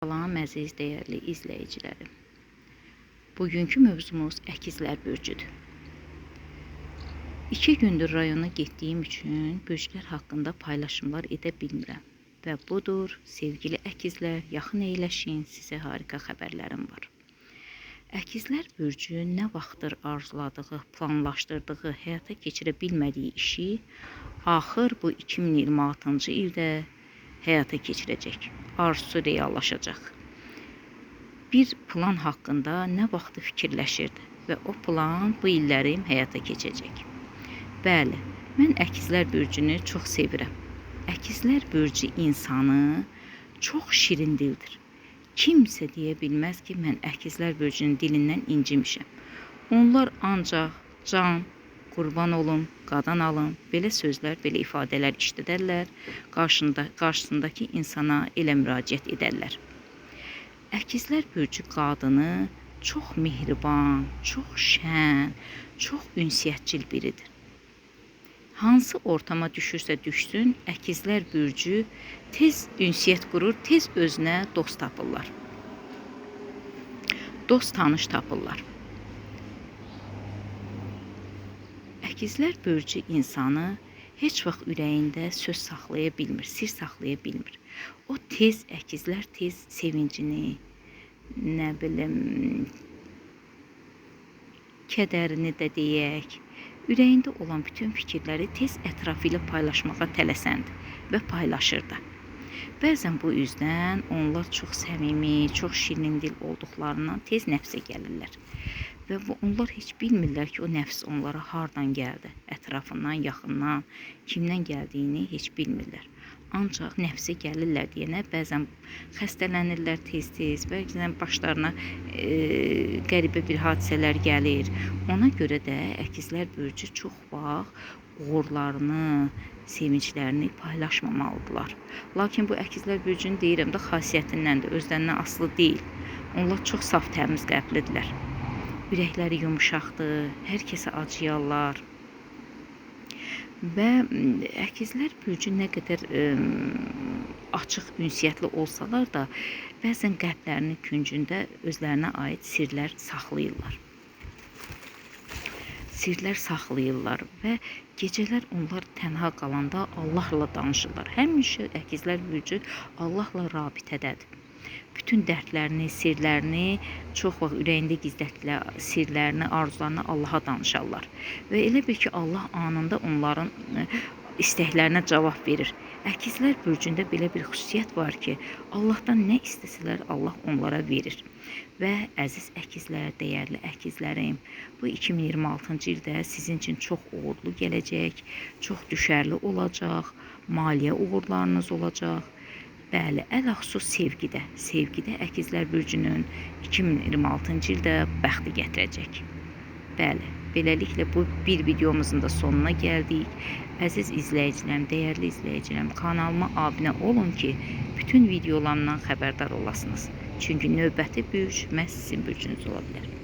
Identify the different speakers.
Speaker 1: Salam əziz, dəyərli izləyicilərim. Bugünkü mövzumuz Əkizlər bürcüdür. 2 gündür rayona getdiyim üçün bürclər haqqında paylaşımlar edə bilmirəm. Və budur, sevgili əkizlər, yaxın əyləşin, sizə harika xəbərlərim var. Əkizlər bürcü nə vaxtdır arzuladığı, planlaşdırdığı, həyata keçirə bilmədiyi işi axır bu 2026-cı ildə həyata keçirəcək. Arzusu reallaşacaq. Bir plan haqqında nə vaxtı fikirləşirdi və o plan bu illərim həyata keçəcək. Bəli, mən Əkizlər bürcünü çox sevirəm. Əkizlər bürcü insanı çox şirin dildir. Kimsə deyə bilməz ki, mən Əkizlər bürcünün dilindən incimişəm. Onlar ancaq can, qurban olum, qadan alım, belə sözlər, belə ifadələr işlədərlər, qarşısındakı insana elə müraciət edərlər. Əkizlər bürcü qadını çox mehriban, çox şən, çox ünsiyyətcil biridir. Hansı ortama düşürsə düşsün, Əkizlər bürcü tez ünsiyyət qurur, tez özünə dost tapırlar. Dost tanış tapırlar. Əkizlər bürcü insanı heç vaxt ürəyində söz saxlaya bilmir, sir saxlaya bilmir. O tez, əkizlər tez sevincini, nə bilim, kədərini də deyək, ürəyində olan bütün fikirləri tez ətrafı ilə paylaşmağa tələsəndir və paylaşır da. Bəzən bu üzdən onlar çox səmimi, çox şirindil olduqlarından tez nəfsə gəlirlər. Və onlar heç bilmirlər ki, o nəfs onlara hardan gəldi, ətrafından, yaxından, kimdən gəldiyini heç bilmirlər. Ancaq nəfsə gəlirlər deyənə bəzən xəstələnirlər tez-tez, bəzən başlarına qəribə bir hadisələr gəlir. Ona görə də Əkizlər bürcü çox vaxt uğurlarını, sevinclərini paylaşmamalıdırlar. Lakin bu Əkizlər bürcünü deyirəm də xasiyyətindəndir, özlərindən asılı deyil. Onlar çox saf, təmiz qəlblidirlər. Ürəkləri yumuşaqdır, hər kəsə acıyarlar. Və Əkizlər bürcü nə qədər açıq, ünsiyyətli olsalar da, bəzən qəlblərinin küncündə özlərinə aid sirlər saxlayırlar. Sirlər saxlayırlar və gecələr onlar tənha qalanda Allahla danışırlar. Həmişə Əkizlər bürcü Allahla rabitədədir. Bütün dərdlərini, sirlərini, çox vaxt ürəyində gizlətdilər sirlərini, arzularını Allaha danışarlar. Və elə bil ki, Allah anında onların istəklərinə cavab verir. Əkizlər bürcündə belə bir xüsusiyyət var ki, Allahdan nə istəsələr Allah onlara verir. Və əziz əkizlər, dəyərli əkizlərim, bu 2026-cı ildə sizin üçün çox uğurlu gələcək, çox düşərli olacaq, maliyyə uğurlarınız olacaq. Bəli, ələxüsus sevgidə, sevgidə Əkizlər bürcünün 2026-cı ildə bəxti gətirəcək. Bəli, beləliklə bu bir videomuzun da sonuna gəldik. Əziz izləyicilərim, dəyərli izləyicilərim, kanalıma abunə olun ki, bütün videolarımdan xəbərdar olasınız. Çünki növbəti bürc məhz sizin bürcünüz ola bilər.